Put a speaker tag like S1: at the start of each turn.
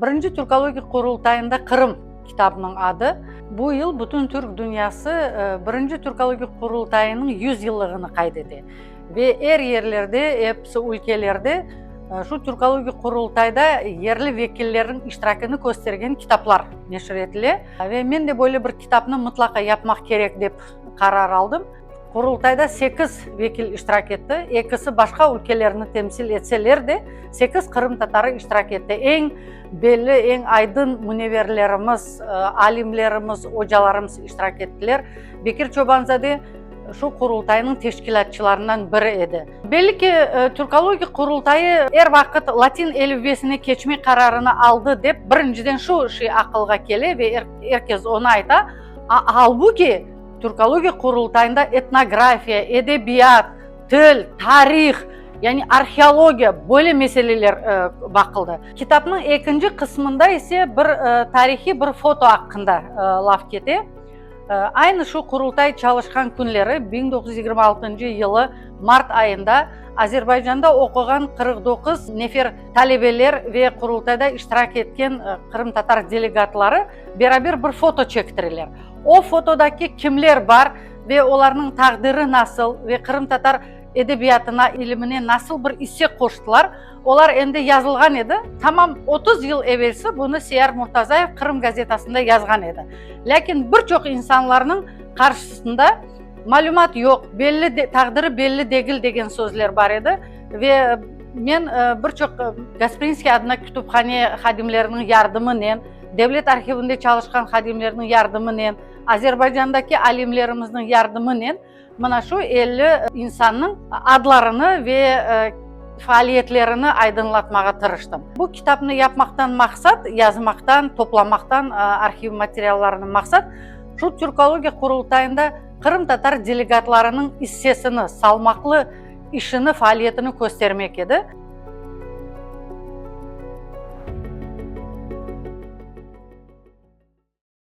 S1: Birinci Türkologik Qurultayında Qırım kitabınıñ adı. Bu yıl bütün türk dünyası Birinci Türkologik Qurultayınıñ 100 yıllığını qayd ete. Ve er yerlerde, episi ülkelerde şu Türkologik Qurultayda yerli vekillerniñ iştirakini köstergen kitaplar neşir etile. Ve men de böyle bir kitapnı mıtlaqa yapmaq kerek dep qarar aldım. Qurultayda sekiz vekil iştirak etti, ekisi başqa ülkelerni temsil etseler de, sekiz qırımtatarı iştirak etti. Eñ belli, eñ aydın müneverlerimiz, alimlerimiz, ocalarımız iştirak ettiler. Bekir Çobanzade şu Qurultaynıñ teşkilâtçılarından biri edi. Belli ki, Türkologik Qurultayı er vaqıt latin elifbesine keçmek qararını aldı dep birinciden şu şey aqılğa kele ve er kes onı ayta. Albuki, Türkologik Qurultayında etnografiya, edebiyat, til, tarih, yani arheologiya, böyle meseleler baqıldı. Kitapnıñ ekinci qısmında ise bir tarihiy bir foto aqqında laf kete. Aynı şu Qurultay çalışqan künleri, 1926 yılı mart ayında Azerbaycanda oquğan 49 nefer talebeler ve Qurultayda iştirak etken qırımtatar delegatları beraber bir foto çektireler. O fotodaki kimler bar ve olarnıñ taqdiri nasıl ve qırımtatar edebiyatına, ilimine nasıl bir isse qoştılar, olar endi yazılğan edi. Tamam 30 yıl evelsi bunı Seyar Murtazayev Qırım gazetasında yazğan edi. Lâkin bir çoq insanlarnıñ qarşısında malümat yoq, belli, taqdiri belli degil degen sözler bar edi ve men bir çoq Gasprinskiy adına kütüphane hadimleriniñ yardımınen, Devlet arhivinde çalışqan hadimlerniñ yardımınen, Azerbaycandaki alimlerimizniñ yardımınen mına şu 50 insannıñ adlarını ve faaliyetlerini aydınlatmağa tırıştım. Bu kitapnı yapmaqtan maqsat, yazmaqtan, toplamaqtan arhiv materiallarını maqsat, şu Türkologiya Qurultayında qırımtatar delegatlarınıñ issesini, salmaqlı işini, faaliyetini köstermek edi.